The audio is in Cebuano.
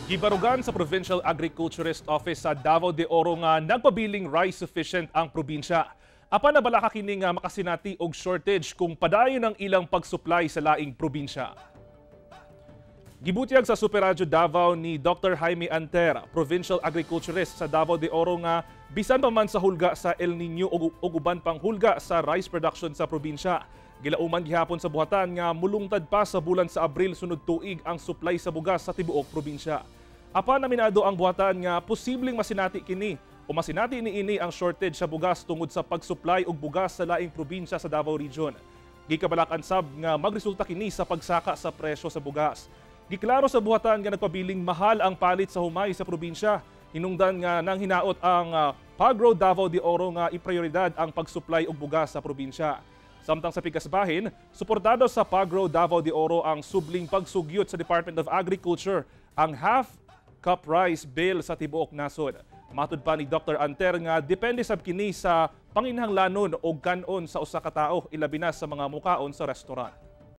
Gibarugan sa Provincial Agriculturist Office sa Davao de Oro nga nagpabiling rice sufficient ang probinsya. Apan nabalaka kini nga makasinati og shortage kung padayon ang ilang pag-supply sa laing probinsya. Gibutyag sa Super Radyo Davao ni Dr. Jaime Anter, Provincial Agriculturist sa Davao de Oro, nga bisan pa man sa hulga sa El Nino ug uban pang hulga sa rice production sa probinsya, gilauman gihapon sa buhatan nga mulungtad pa sa bulan sa Abril sunod tuig ang supply sa bugas sa tibuok probinsya. Apan aminado ang buhatan nga posibleng masinati kini o masinati niini ang shortage sa bugas tungod sa pag-supply og bugas sa laing probinsya sa Davao Region. Gikabalakan sab nga magresulta kini sa pagsaka sa presyo sa bugas. Giklaro sa buhatan nga nagpabiling mahal ang palit sa humay sa probinsya. Hinungdan nga nang hinaot ang Pagro Davao de Oro nga iprioridad ang pag-supply og bugas sa probinsya. Samtang sa pikas bahin, suportado sa Pagro Davao de Oro ang subling pagsugyot sa Department of Agriculture ang half cup rice bill sa tibuok nasod. Matud pa ni Dr. Anter nga depende sab kini sa panginhanglanon o kanon sa usa ka tawo, ilabi na sa mga mukaon sa restaurant.